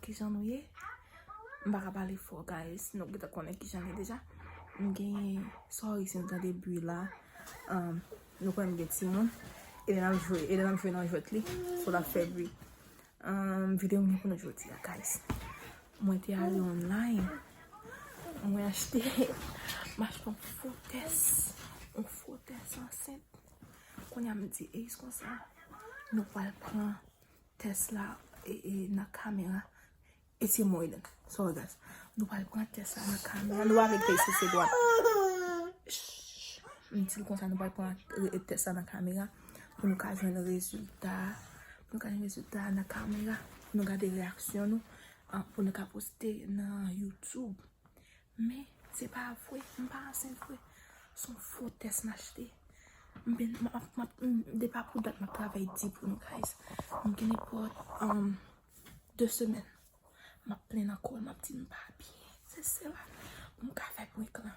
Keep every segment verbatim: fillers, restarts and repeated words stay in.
Kijan nou ye? M pa ka pale fò, guys. Nou gentan konnen kijan l ye deja. M gen, sorry si nou tande bri la. Um, nou konnen m gen timoun. Eden ap jwe, Eden ap jwe nan jwèt li. So l ap fè bri. Um, videyo m gen pou nou jodi a, guys. Mwen te ale online. Mwen achte, m achte yon fo tès. Yon fo tès ansent. Kounye a m di Ace konsa, nou pral pran tès la e, e, nan kamera. E se mwen, Eden. Sorry, guys. Nou pral pran tès la nan kamera. Nou pa vle kite sou se dwat. Shh. M di l konsa, nou pral pran, e, e, tès la nan kamera pou nou ka jwenn rezilta. Pou nou ka jwenn rezilta nan kamera. Pou nou gade reyaksyon nou. Ah, pou nou ka poste nan YouTube. Men, se pa vre. M pa ansent vre. Se yon fo tès m achte. M ben, m ap, m ap, m, depi pou dat m ap travay di pou nou, guys. M gen nenpòt, um, de semèn. M ap plenn ankò, m ap di m pa byen. Se sèl pou m ka fè prank lan.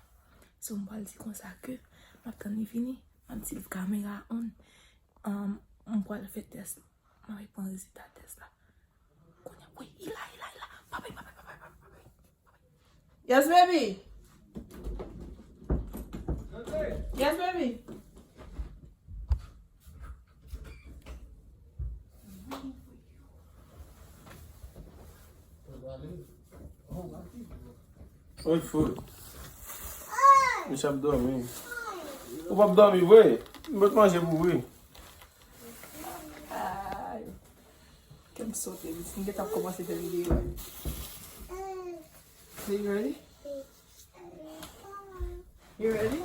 So, m pral di konsa ke m ap tann li vini. M ap di l kamera on. Um, m pral fè tès. M ap pran rezilta tès la. Kounye a, wi, li la, li la, li la. Papay, papay, papay, papay, papay. Yes, baby. Yes, baby. Oi, fout. Misye ap dòmi. Ou p ap dòmi vre? M pot manje pou vre. Ay. Kè m sote, m gentan kòmanse fè videyo a. So you ready? You ready?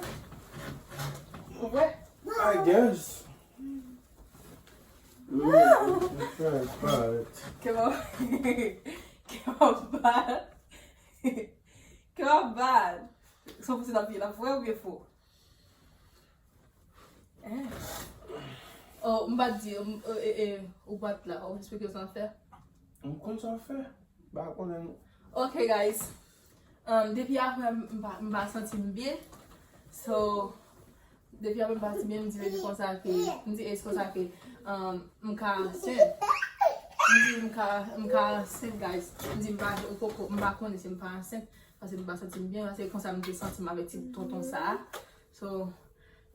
Ou prè? I guess. Mm, it's very bad. Kè m ap, kè m ap bad. Kè m ap bad. Sa w panse l ap ye la, vrè oubyen fo? Eh. Oh, m pa t di, m, eh, eh, eh, ou pa t la. Ou eksplike sa w fè? M konn sa w fè. M pa konnen. Ok, guys. Um, depi apre, m pa, m pa santi m byen. So, depi apre, m pa santi m byen, m di Baby konsa ke, m di Ace konsa ke, um, m ka ansent. M di m ka, m ka ansent, guys. M di m pa, m poko, m pa konnen si m pa ansent. Paske m pa santi m byen, paske konsa m te santi m avèk ti tonton sa a. So,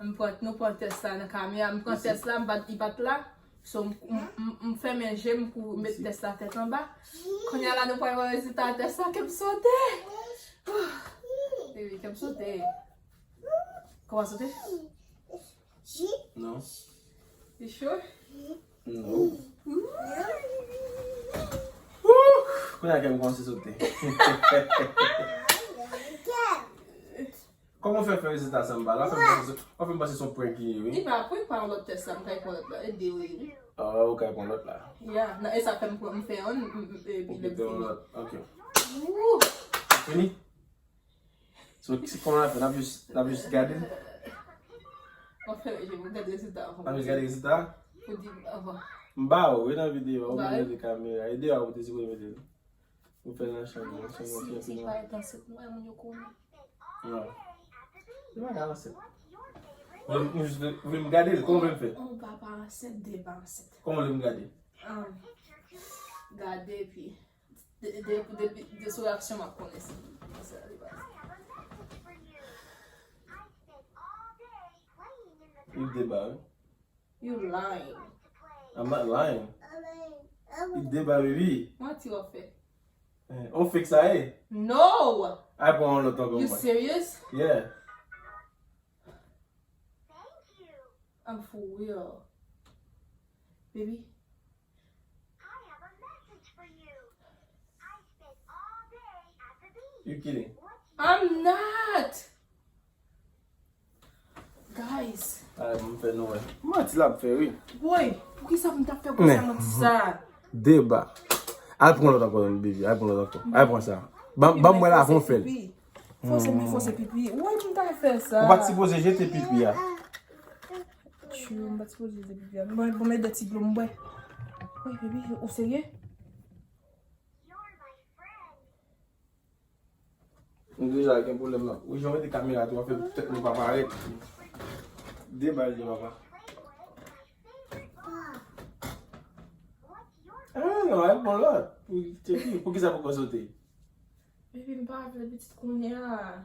m pran, nou pran tès la nan kamera, m pran tès la, m pa t, li pa t la. So, m, m, m, m fèmen je m pou m met tès la tèt anba. Kounye a la, nou pral wè rezilta tès la, kè m sote. Baby, kè m sote. Kòman sote? Non. You sure? Non. Kounye a kè m kòmanse sote. Kòman w fè fè rezilta sa m pa la? W fè m panse se, w fè m panse se yon prank li ye, wi. Li pa prank, pa yon lòt tès la, m kay pran lòt la. E de wi. Ah, ou kay pran lòt la. Yeah, nan, e sa fè m pran, m fè yon, m, m, m, epi lè m fini. Ok. Woo! Fini? So, se kòman n ap fè? N ap jis, n ap jis gade l? Anfen, je pou gade rezilta avan. N ap jis gade rezilta? Pou di avan. M ba ou, wi, nan videyo a, ou pa gade kamera. E de a ou te sipoze mete l. Ou fè nan chanm nan, chanm nan fè fini. Si pa et ansent, nou wè moun yo konnen. Non. Li pa ka ansent. Ou vle m, ou vle m gade l, kòman w vle m fè? Ou pa pa ansent, de pa ansent. Kòman w vle m gade? Ah, gade epi De, de, de, de sou reaksyon m ap konnen si, si sa li pase. Li deba, wi. You lying. I'm not lying. Li deba, baby. Manti w ap fè. Eh, on fake sa ye. No! Ay pran yon lòt ankò. You serious? Yeah. I'm for real. Baby. You kidding? I'm not. Guys. Ay, m fè nou wè. Manti l ap fè, wi. Boy, poukisa m t ap fè konsa manti sa? Deba. Al pran lòt ankò, baby. Al pran lòt ankò. Al pran sa. Ban, ban m wè l avan w fè l. Fòse m, fòse pipi. Why m ta fè sa? Ou pa t sipoze jete pipi a. Tchou, m pa t sipoze jete pipi a. Bon, bon, mete ti dlo m bwè. Wi, baby, ou serye? M deja gen pwoblèm nan. Wi, jan w mete kamera tou, w ap fè tèt nou pa parèt. Deba l ye, papa. Ah, Non, al pran lòt. Pou, pou ki sa poko sote? Baby, m pa vle pitit kounye a.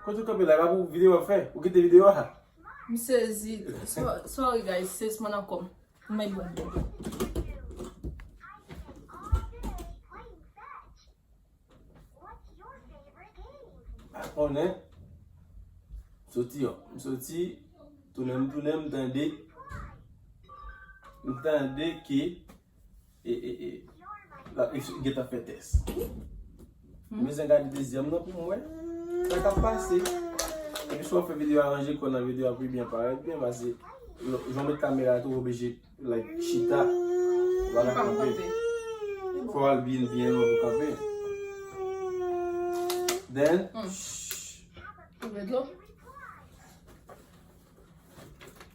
Kote w kanpe la, e pa pou videyo w ap fè? Ou kite videyo a? M sezi. So-, sorry, guys. Sezi mwen nan kò m. M mèt bon. Pa konnen. M soti, m soti. Tounen, m tounen, m tande. M tande ke E, e, e. L ap gentan fè tès. M bezwen gade dezyèm nan pou m wè sa k ap pase. Epi si w ap fè videyo, aranje kò w nan videyo a pou l byen parèt byen, paske lè, jan w met kamera a tou, w oblije, like, chita. Ou pa ka kanpe. Fò w al byen, byen lwen pou kanpe. Then, hmm. Ou bwè dlo?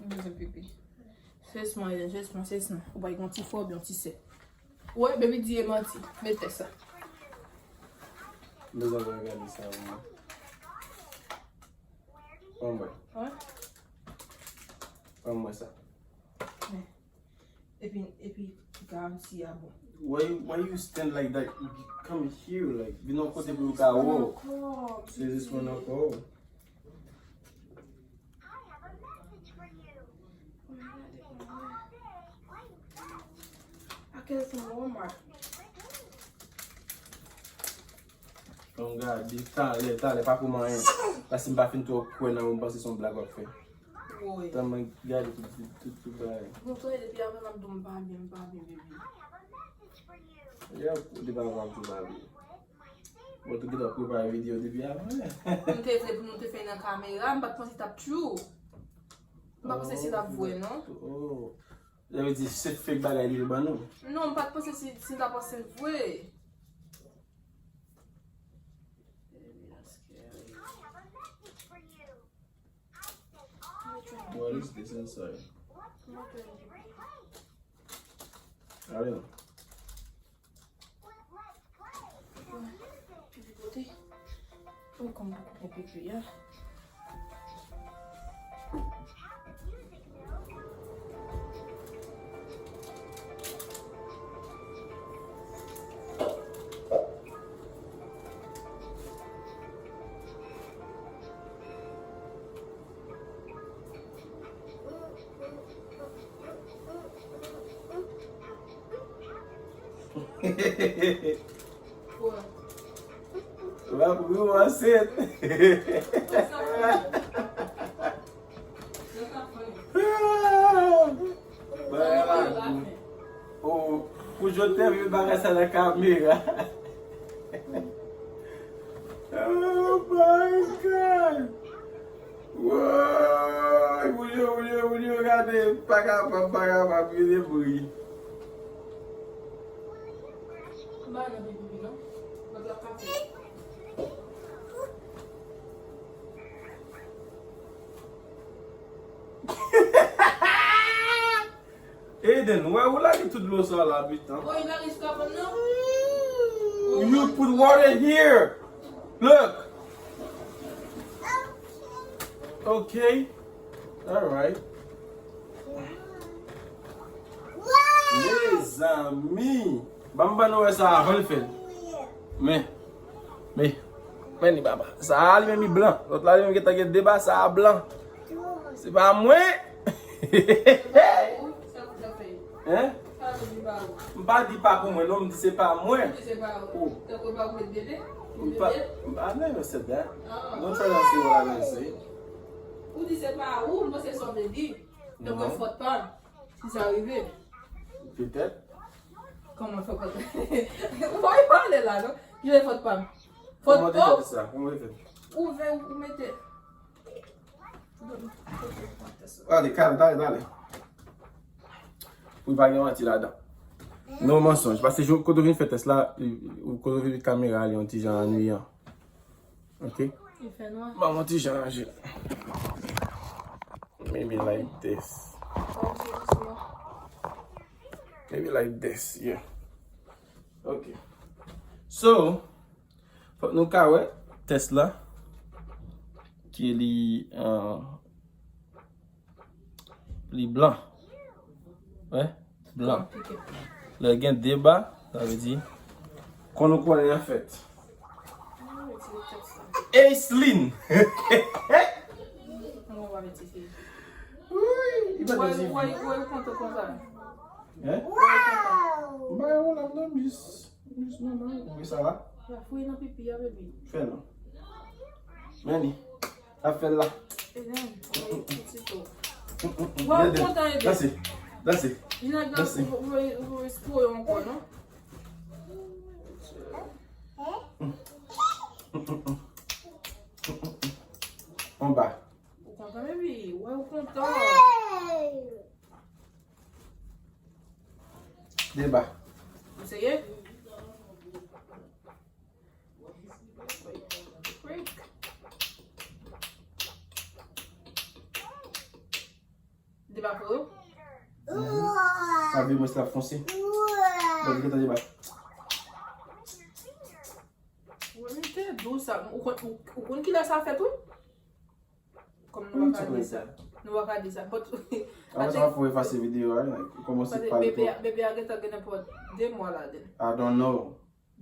M bezwen pipi. Sesman, Eden, sesman, sesman. Ou bay yon ti fòb, yon ti sèk. Wè, baby di e manti. Met tès la. M bezwen gade sa, mwen. Ban mwen. Wè. Ban mwen sa. Men. Epi, epi, garanti a bon. Why, why you stand like that? Come here, like, vin yon kote pou yo ka wè w. Sezi sou nan kò w. Fè m gade, talè, talè, pa pran anyen. Paske m pa fin twò kwè nan ou, m panse se yon blag w ap fè. Woy. Tèlman gade tout, tout, tout, tout bagay. Bon, konnen depi avan m ap di w m pa byen, m pa byen, baby. Yep, ou te pa pran m tou pa byen. Bon, tou gentan prepare videyo depi avan. M te vle pou nou te fè nan kamera, m pa t panse t ap true. M pa panse se t ap vre, non. Oh. Sa vle di se fake bagay li te ban nou? Non, m pa t panse si, si t ap panse vre. What is this inside? Nothing. I don't know. Epi kote? Ou konn pou koupe pipi a. L ap ri w ansent. Bagay la gou. Oh, pou Jotèm, yo bagay sa nan kamera. Oh my God. Woy, moun yo, moun yo, moun yo, gade, pa kapab, pa kapab, gade bri. Eden, wè ou lage tout dlo sa la, pitan. Boy, lage sou kabann nan. You put water here. Look. Okay. Alright. Mezanmi. Ban m ban nou wè sa avan l fè l. Men. Men. Men li papa. Sa a li menm li blan. Lòt la li menm gentan gen de ba, sa a blan. Se pa mwen. Hein? M pa di pa pou mwen, non, m di se pa mwen. Ou di se pa ou. Tankou pa ou met bebe? M pa, I never said that. Don't try to say what I didn't say. Ou di se pa ou, m panse sa w te di. Tankou fòt pa m. Si sa rive. Petèt. Kòman fè fòt? Ou pa pale la, non? Ki fè fòt pa m? Fòt pa w? Kòman te fè sa? Kòman te fè? Ou vle ou mete. Ale, kale, dale, dale. Pou pa gen manti ladan. Non mansonj. Paske jou kote w vin fè tès la, kote w vin kamera a, li yon ti jan annuyan. Ok? Li fè nwa. Ban m yon ti jan ranje. Maybe like this. Maybe like this, yeah. Ok. So, fòk nou ka wè tès la. Ki li, uh, li blan. Wè? Blan. Lè gen deba, sa vle di, kon nou konnen an fèt. Aislin! Wi, li pa nan T V. Hein? Mwen pa wè w la nan mis. Mis nòmal. Ou vle sa la? Fè non. Meni. Afè la. Eden, pitit ou. Wè, ou kontan, Eden. Danse. Danse. Vin ak danse. Ou, ou, ou, ou espwore ankò, non? Anba. Ou kontan, baby? Wè, ou kontan. Deba. Ou serye? Freak. Deba freo. Sa vle mwen se la fonse. Bon, li gentan deba. Ou menm te dou sa. Ou konn, ou, ou konn kilè sa fèt, wi? Kòm nou pa ka di sa. Nou pa ka di sa. But, apre sa, w ap efase videyo a, like, ou kòmanse pale twòp. Bebe a, bebe a gentan gen nenpòt de mwa ladan l. I don't know.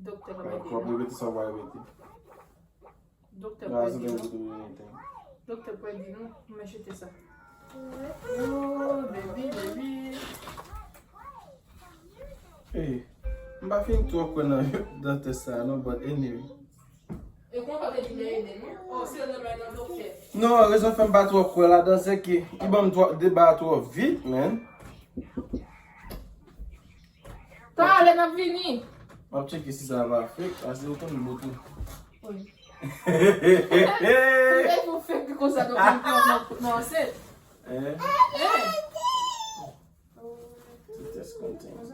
Doktè p ap ede nou. W ap repete sa w pa repete. Doktè p ap ede nou. Doktè p ap ede nou. Men chite sa. Oh, baby, baby. Hey, m pa fin twò kwè nan, nan tès sa a non, but anyway. E konsa te di nan ede nou. Oh, se renmen nan doktè. Non, rezon fè m pa twò kwè ladan, se ke li ban m twò, deba twò vit, man. Talè n ap vini. M ap tcheke si sa va fake, paske ou konn bout ou. Wi. Ou fè pou fake konsa, donk, nou, nou, nou ansent. Eh? Eh? Ti tès konn tens.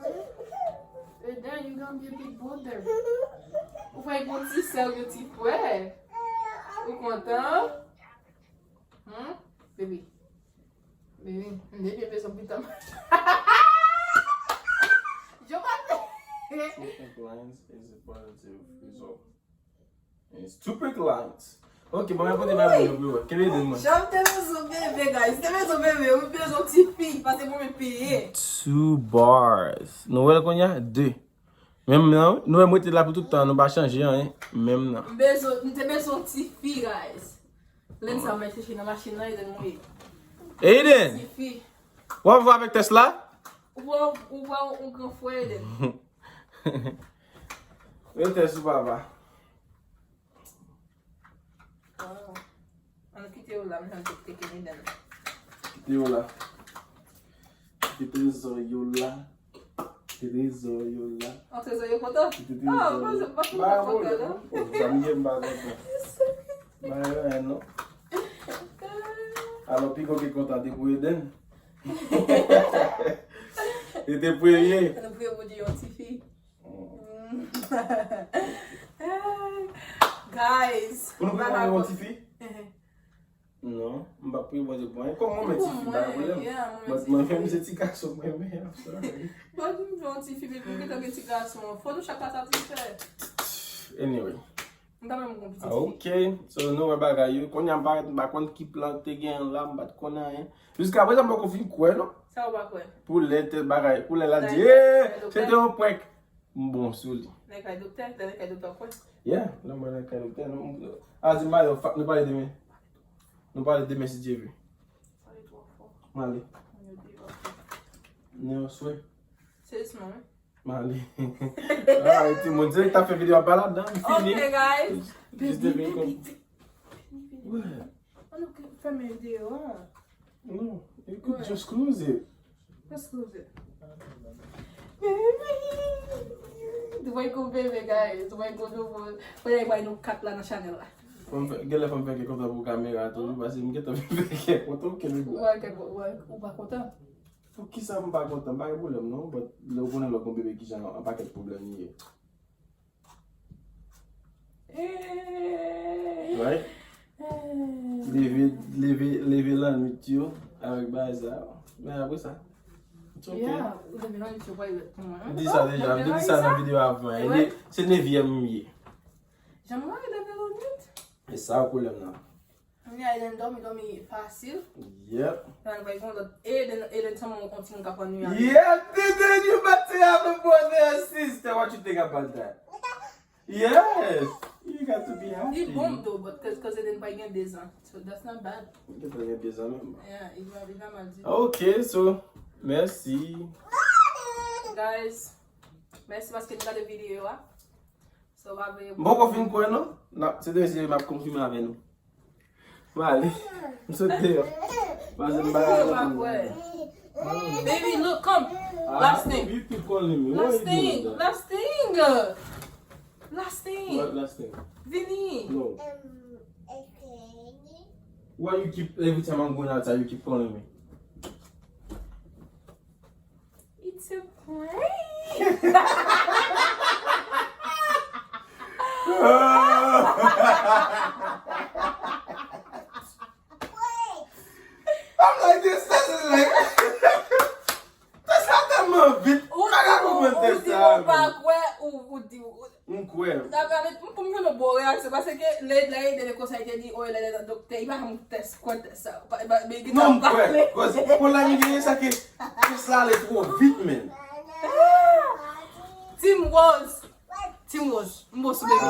Eden, you gonna be a big brother. Ou fè yon ti sè, yon ti frè. Ou kontan? Hmm? Baby. Baby, m te byen bezwen pitan. Je m'appelle. Two pink lines is a positive result. It's two pink lines. Ok, bon, mwen pote bay mwen yo pou yo. Kenbe de mwen. Jan m te bezwen bebe, guys. Te bezwen bebe, ou bezwen ti fi, paske mwen menm peye. Two bars. Nou wè l kounye a? De. Menm nan, wi. Nou wè m rete la pou tout tan, nou pa chanje anyen. Menm nan. M bezwen, m te bezwen ti fi, guys. Lens sa mwen chèche nan machin nan, Eden mwen ye. Eden! Ti fi. W ap viv avèk tès la? Ou pa, ou pa yon gran frè, Eden. Men tès ou papa. Wow. Ann kite yo la, m janm te kite Eden. Kite yo la. Kite trezò yo la. Kite trezò yo la. An trezò yo kontan? Kite trezò yo. Ah, mwen se pa kontan, non. Oh, zanmi, m pa kontan. Ba yo anyen, non. Alò, piga w te kontan, te pou Eden. Li te premye. Li te premye pou di yon ti fi. Mm. Guys, pou nou premye pou yon ti fi? Non, m pa premye pou yon. Kòm mwen, men ti fi, pa gen pwoblèm. But mwen menm, se ti gason mwen, men, I'm sorry. But m yon ti fi, men pou gentan gen ti gason, fò nou chak la satisfè. Anyway. M ta menm gon pitit fi. Ok, so nou wè bagay yo. Kounye a m pa, m pa konn ki plan te gen la, m pa t konn anyen. Jiskaprezan m poko fin kwè non. Sa ou pa kwè? Pou lè tèl bagay, pou lè la di, eh, se te yon prank. M bon sou li. Nan kay doktè, nan kay doktè w kwè? Yeah, lè mwen nan kay doktè, nou, a di m pale, nou pale demen. Nou pale demen si Dye vle. Pale twò fò. M ale. Mwen yo deyò. Nou swè. Seryezman, wi. M ale. Alright, timoun, se li k t ap fè videyo a pa ladan, m fini. Ok, guys. Jis te vin konn. Ann nou fèmen videyo a. Non, you could just close it. Just close it. Baby! Dwayne gon bebe, guys. Dwayne gon nouvo. Fò y bay nou kat la nan chanèl la. Fò m fè, genlè fò m fè kè kontan pou kamera toujou, paske m gentan fè kè kontan, ok, men bon. Ou pa kè, ou pa, ou pa kontan? Poukisa m pa kontan? Pa gen pwoblèm non, but lè w konnen lè w gon bebe kijan yon pakèt pwoblèm li ye. Right? Leve, leve, leve lannwit yo avèk bagay sa yo. Men apre sa, it's ok. Yeah, ou leve lannwit yo pa egzakteman. M di sa deja, m te di sa nan videyo avan. Se nevyèm m ye. Jan m wè leve lannwit? E sa pwoblèm nan. Kounye a Eden dòmi, dòmi fasil. Yep. Nan pa gen lòt. Eden, Eden sanble yon ti moun k ap annuiye. Yep, Eden, you about to have a brother and sister. What you think about that? Yes, you got to be happy. Li bon though, but cause, cause Eden pa gen dezan. So that's not bad. Li pa gen dezan menm. Yeah, li pa, li pa mal ditou. Okay, so, merci. Guys, mèsi paske nou gade videyo a. So, pa bliye. M poko fin kwè non. Se te mesye m ap konfime avè nou. Mwen ale. M sot deyò. Pase m bagay la pou mwen. Baby, look, come. Last thing. You keep calling me. Last thing. Last thing. Last thing. What last thing? Vini. No. Why you keep, every time I'm going outside, you keep calling me? It's a prank. I'm like, this test is like, test la tèlman vit. Ou pa ka konprann test sa. Ou pa kwè, ou, ou di, ou, M kwè. Sa va met m pou m jwenn yon bon reyaksyon paske lè lè Eden te konsa li te di oh lè lè nan doktè li pa janm tès kwè tès sa. Non m kwè. Koz pou la li genyen sa ke tès la ale twò vit menn. Team Rose. Team Rose. M bon sou baby.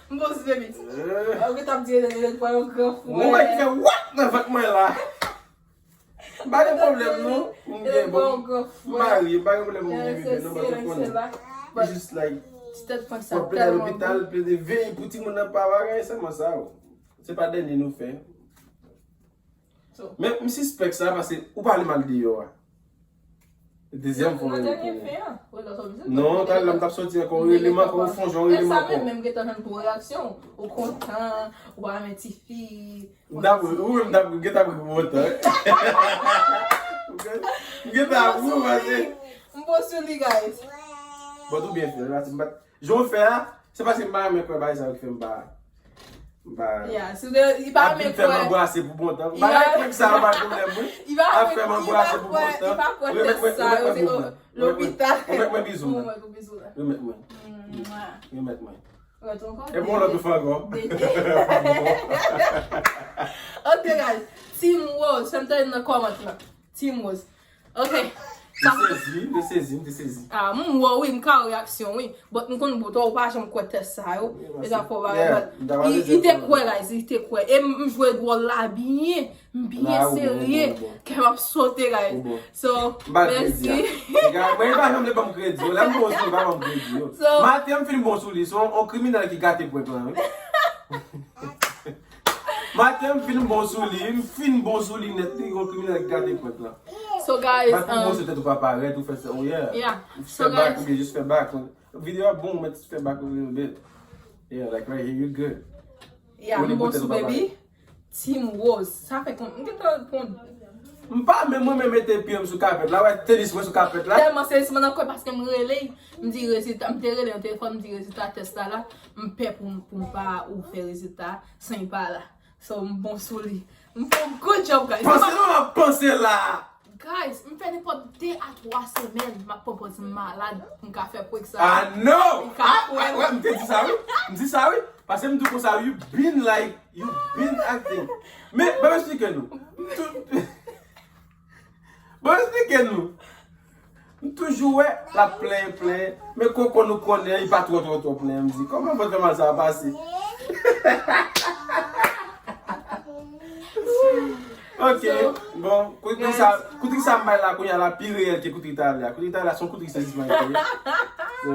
M bon sou baby. Ou gen t ap di Eden Eden pran yon gran fwè. Mwen pa ki fè what nan vant mwen la. M pa gen pwoblèm non pou m gen bon. M marye, m pa gen pwoblèm pou m gen bebe non, paske ou konnen. Li jis like, w ap plede al lopital, plede veye pou timoun nan pa bagay, sèlman sa. Se pa dènye nou fè. Men m sispèk sa paske ou pale mal deyò a. Dezyèm fwa mwen retounen. Non, talè la m t ap soti ankò, ou rele m ankò, ou fon jan, ou rele m ankò. Menm gentan nan pou reyaksyon, ou kontan, ou pa renmen tifi. M t ap ri, ou menm m t ap ri, m gentan ap ri pou lontan. M gentan ap ri, pase. M bon sou li, guys. But ou byen fè, pase m pa t, jan w fè a, se pase m pa renmen kwè bagay sa yo ki fè m pa. M pa. Yeah, si w te, li pa renmen kwè. Ap vin fè m anbrase pou bon tan. Bagay prank sa yo pa pwoblèm wi. Ap fè m anbrase pou bon tan. Remèt mwen, remèt mwen bizou m nan. Remèt mwen bizou m nan. Remèt mwen. Remèt mwen. Epi yon lòt ou fè ankò. Ok guys, Team Rose, fè m tande nan kòmant lan. Team Rose. Ok. M te sezi, m te sezi, m te sezi. Ah, m wè wi, m ka wè reyaksyon wi. But m konn bout ou pa janm kwè tès sa yo. E sa fò ba. Li te kwè guys, li te kwè. E m jwe wòl la byen, m byen serye. Kè m ap sote guys. So, mèsi. Mwen pa janm vle ban m kredi. Lè m bon sou li, pa ban m kredi. Maten m fin bon sou li. Se yon kriminèl ki gate prank lan wi. Maten m fin bon sou li, m fin bon sou li nèt, li yon kriminèl ki gate prank lan. So guys, bat pou bon sou tèt ou pa parèt, ou fè sa, oh yeah. Yeah. Ou fè back, oubyen jis fè back. Videyo a bon, men fè back a little bit. Yeah, like right here, you good. Yeah, m bon sou baby. Team Rose. Sa fè kon, m gentan pon. M pa menm mwen menm mete pye m sou kapèt la, wè tenis mwen sou kapèt la. Tèlman serisman nan kwè paske m rele, m di rezilta, m te rele nan telefòn, m di rezilta tès la la, m pè pou m, pou m pa ou fè rezilta san li pa la. So, m bon sou li. M fè yon good job, guys. Panse non, m ap panse la. Guys, m fè nenpòt de a twa semèn, m ap pran pòz m malad, m ka fè prank sa. Ah, no! Ah, ah, wè, m te di sa, wi. M di sa, wi. Paske m di konsa, you been like, you been acting. Men, ban m eksplike nou. M tou-, ban m eksplike nou. M toujou wè l ap plenyen, plenyen. Men koko nou konnen, li pa twò, twò, twò plenyen. M di, kòman vant fè mal sa a pase? Ok, bon, kout ri sa, kout ri sa m bay la kounye a la pi reyèl ke kout ri talè a. Kout ri talè a se yon kout ri sezisman li te ye. So,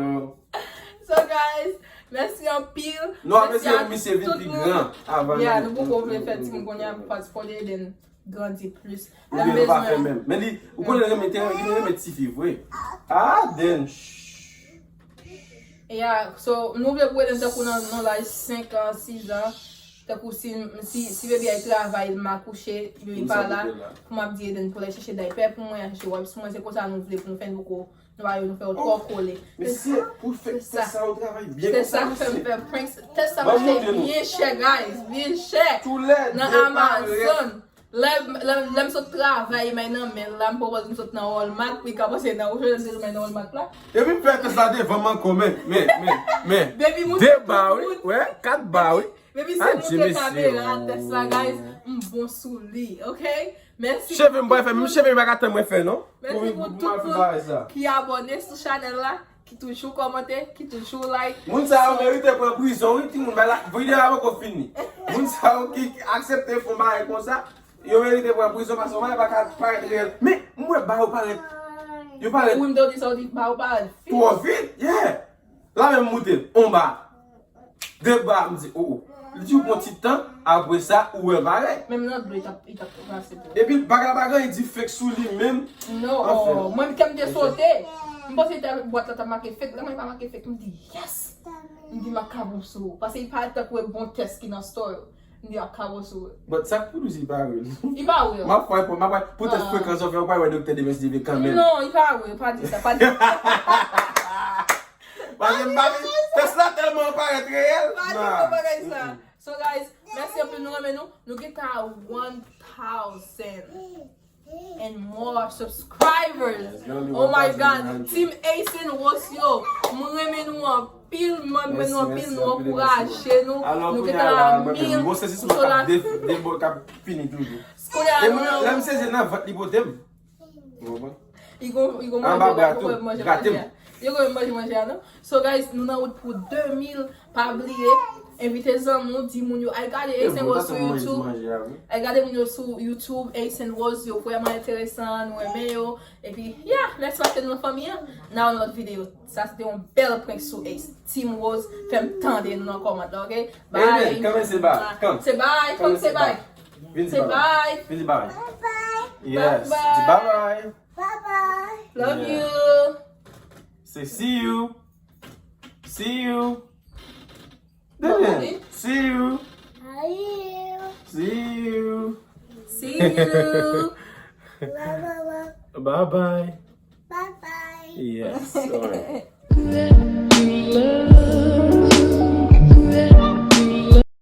so guys, mèsi anpil. Nou apresye pou misye vin pi gran avan nou. Yeah, nou poko vle fè timoun kounye a paske fò Eden grandi plis. Oubyen nou pa fè menm. Men li, ou konnen l renmen, li renmen tifi vre. Ah, then, shh. Yeah, so, nou vle pou Eden tankou nan, nan laj senk an, sis an, tankou si, si, si baby a travay, m akouche, li pa la, pou m ap di Eden pou l al chèche daypè pou mwen, al chèche wipes pou mwen, se konsa nou vle pou nou fè, nou poko, nou pa yo, nou fè yo twò kole. Men si pou fè tès sa yo travay byen konsa, mesye. Se sa k fè m fè prank. Tès sa mache byen chè, guys, byen chè. Nan Amazon. Lè, lè, lè m sot travay, may nan men l la, m pwopòz m sot nan Walmart, li ka panse nan Auchan, se may nan Walmart la. Epi m fè tès la devan m ankò, men, men, men, men. Baby, moun De sot ba, wi. tout. Wè, kat ba, wi. Baby, Ah, se Jimmy, montre kamera c'est- tès la, guys. M bon sou li, ok? Mèsi. Cheve m pa fè, menm cheve m pa ka tann mwen fè, non. Mèsi pou tout Pou m fè bagay sa. Moun ki abòne sou chanèl la, ki toujou kòmante, ki toujou like. Moun sa yo merite pran prizon, wi, timoun, men la, videyo a poko fini. Moun sa yo ki aksepte fè yon bagay konsa, yo merite pran prizon, paske yon bagay pa ka parèt reyèl. Men, m wè ba yo parèt. Yo parèt Moun do di sa, ou di ba ou parèt. twò vit, yeah. La menm moute, on ba. De ba, m di, oh, oh. Li di w pran ti tan, apre sa, ou wè parèt. Menm nan dlo, li t ap, li t ap pase tou. Epi, bagay la pa gen anyen di fake sou li menm. Non, Anfen. Mwen, kè m te sote, m panse te bwat la t ap make fake, lè mwen pa make fake, m di, yes! M di, m ap kabosou. Paske li parèt tankou e bon tès ki nan store yo. M di, m ap kabosou. But sa k pou nou di pa real. Li pa real. M ap fè pou, m ap fè, poutèt Ah. frekans yo fè, ou pa wè doktè demen si li vle kanmenm. Non, li pa real, pa di sa, pa di sa. Paske m pa vin, tès la tèlman parèt reyèl. Pa di sa, bagay sa. So guys, mèsi anpil, nou renmen nou. Nou gentan a one thousand and more subscribers. Oh my God. Team Ace and Rose yo, mwen renmen nou anpil, mwen renmen nou anpil, nou ankouraje nou. Nou gentan a mil. Mwen sezi sou mwen k ap de, de bò k ap fini toujou. Kounye a E mwen, nou lè m sezi nan vant li pote m. Ou konprann? Li gon, li gon Anba manje bra la, tou, pou manje grate manje a. Li gon manje manje a, non? So guys, nou nan wout pou de mil. Pa bliye, envite zanmi w, di moun yo, ay gade Ace and Rose sou YouTube. Ay gade moun yo sou YouTube, Ace and Rose, yo vrèman enteresan, nou renmen yo. Epi, yeah, let's make it nan fanmi an. Nan yon lòt videyo. Sa se te yon bèl prank sou Ace. Team Rose, fè m tande nou nan kòmantè, ok? Bye. Kanmenm se bay. Se bay, kanmenm se bay. Vin Se bay. Vin di bay. Bye bye. Yes. Bye Di bye bye. Bye bye. Love Yeah. you. Say see you. See you. Bye. See you. Are you? See you. See you. Bye bye. Bye bye. Bye bye. Yes. All right.